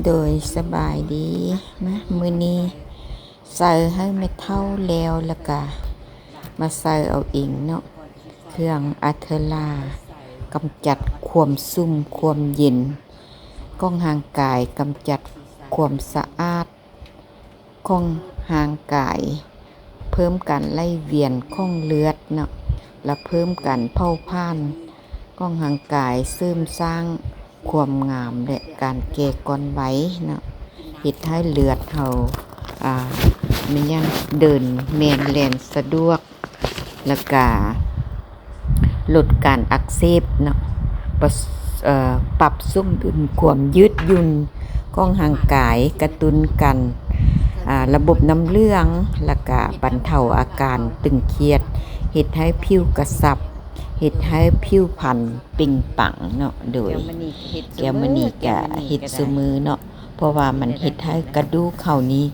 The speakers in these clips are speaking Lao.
ໂດຍ ສະບາຍດີ. ມາ ມື້ນີ້ໃສ່ໃຫ້ແມ່ເຖົ້າແລ້ວ ແລ້ວກະມາໃສ່ເອົາເອງເນາະ. ເຄື່ອງອາເທີລາ ກຳຈັດຄວາມຊຸ່ມຄວາມເຢັນຂອງຮ່າງກາຍ, ກຳຈັດຄວາມສະອາດຂອງຮ່າງກາຍ, ເພີ່ມການໄຫຼວຽນຂອງເລືອດເນາະ ແລະ ເພີ່ມການເຜົາຜານຂອງຮ່າງກາຍ, ເສີມສ້າງຄວາມງາມ ແລະ ການແກ່ກ່ອນໄວເນາະ, ເຮັດໃຫ້ເລືອດເຮົາ ອາ ແມ່ນຫຍັງ ເດີນແມ່ນແລ່ນສະດວກ ແລ້ວກະ ລົດການອັກເສບເນາະ, ປະ ເອີ ປັບສົມດຸນຄວາມຍືດຫຍຸ້ນຂອງຮ່າງກາຍ, ກະຕຸ້ນການ ອາ ລະບົບນ້ຳເຫຼືອງ, ແລ້ວກະບັນເທົາອາການຕຶງຄຽດ, ເຮັດໃຫ້ຜິວກະຊັບ, ເຮັດໃຫ້ຜິວພັນເປັ່ງປັງເນາະ. ໂດຍ ແກ້ວມະນີກະເຮັດຊຸມື້ເນາະ. ເພາະວ່າມັນເຮັດໃຫ້ກະດູກເຮົານີ້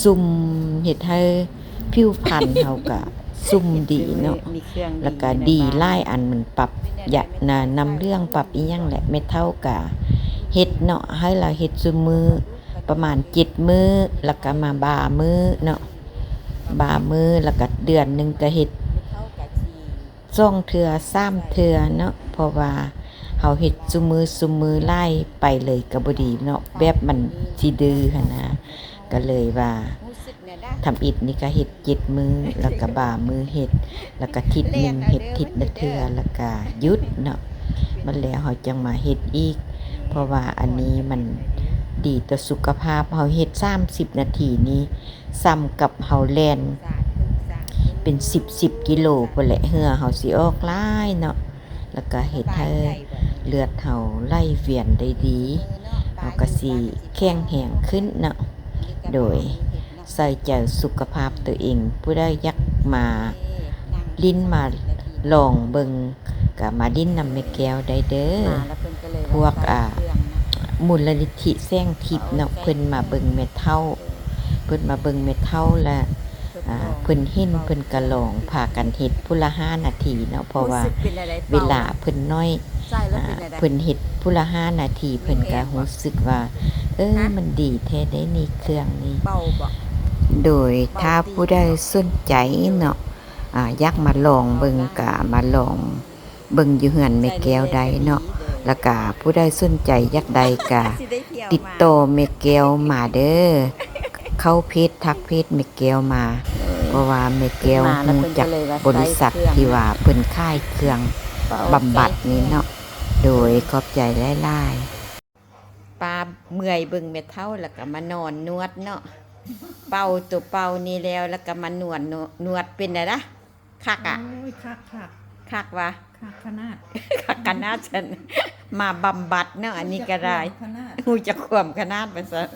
ຊຸ່ມ, ເຮັດໃຫ້ຜິວພັນເຮົາກະຊຸ່ມດີເນາະ, ແລ້ວກະດີຫຼາຍອັນ, ມັນປັບຢາ ນ້ຳເຫຼືອງ ປັບອີ່ຫຍັງແຫຼະ. ແມ່ເຖົ້າກະເຮັດເນາະ, ໃຫ້ລາວເຮັດຊຸມື້ປະມານເຈັດມື້, ແລ້ວກະມາບາມື້ເນາະ, ບາມື້ ແລ້ວກະເດືອນໜຶ່ງກະເຮັດ ສອງເທື່ອສາມເທື່ອເນາະ, ເພາະວ່າເຮົາເຮັດຊຸມື້ ຊຸມື້ຫຼາຍໄປເລີຍກະບໍ່ດີເນາະ, ແບບມັນຊິດື້ຫັ້ນນະ. ກະເລີຍວ່າທຳອິດນີ້ກະເຮັດເຈັດມື້ ແລ້ວກະບາມື້ເຮັດ, ແລ້ວກະທິດໜຶ່ງເຮັດທິດລະເທື່ອ ແລ້ວກະຢຸດເນາະ, ບັດແລ້ວເຮົາຈັ່ງມາເຮັດອີກ. ເພາະວ່າອັນນີ້ມັນດີຕໍ່ສຸຂະພາບ, ເຮົາເຮັດສາມສິບນາທີນີ້ ສ່ຳກັບເຮົາແລ່ນເປັນສິບສິບກິໂລພຸ້ນແຫຼະ, ເຫື່ອເຮົາຊິອອກຫຼາຍເນາະ, ແລ້ວກະເຮັດໃຫ້ເລືອດເຮົາໄຫຼວຽນໄດ້ດີ, ເຮົາກະຊິແຂງແຮງຂຶ້ນເນາະ. ໂດຍ ໃສ່ໃຈສຸຂະພາບໂຕເອງ, ຜູ້ໃດຢາກມາຫຼິ້ນມາລອງເບິ່ງ ກະມາຫຼິ້ນນຳແມ່ແກ້ວໄດ້ເດີ. ພວກ ອາ ມູນລະນິທິແສງທິບເນາະ, ເພິ່ນມາເບິ່ງແມ່ເຖົ້າ, ເພິ່ນມາເບິ່ງແມ່ເຖົ້າ ແລະ ອາ ເພິ່ນເຫັນ ເພິ່ນກະລອງພາກັນເຮັດຜູ້ລະຫ້ານາທີເນາະ, ເພາະວ່າເວລາເພິ່ນໜ້ອຍ, ອາ ເພິ່ນເຮັດຜູ້ລະຫ້ານາທີ ເພິ່ນກະຮູ້ສຶກວ່າ ເອີ ມັນດີແທ້ເດ້ນີ້ ເຄື່ອງນີ້. ໂດຍ ຖ້າຜູ້ໃດສົນໃຈເນາະ ອາ ຢາກມາລອງເບິ່ງ ກະມາລອງເບິ່ງຢູ່ເຮືອນແມ່ແກ້ວໄດ້ເນາະ, ແລ້ວກະຜູ້ໃດສົນໃຈຢາກໄດ້ກະຕິດຕໍ່ແມ່ແກ້ວມາເດີ, ເຂົ້າເພຈ ທັກເພຈແມ່ແກ້ວມາ, ເພາະວ່າແມ່ແກ້ວຮູ້ຈັກບໍລິສັດທີ່ວ່າເພິ່ນຂາຍເຄື່ອງບຳບັດນີ້ເນາະ. ໂດຍ ຂອບໃຈຫຼາຍໆ. ປ້າເມື່ອຍເບິ່ງແມ່ເຖົ້າ ແລ້ວກະມານອນນວດເນາະ, ເປົ່າໂຕເປົ່ານີ້ແລ້ວ ແລ້ວກະມານວດ ນວດ ເປັນໃດລະ? ຄັກອະ? ໂອ້ຍ ຄັກໆ ຄັກວະ? ຄັກຂະໜາດ ຄັກຂະໜາດຊັ້ນ. ມາບຳບັດເນາະ ອັນນີ້ກະໄດ້ ຮູ້ຈັກຄວາມຂະໜາດ ຮູ້ຈັກຄວາມຂະໜາດວ່າຊັ້ນ.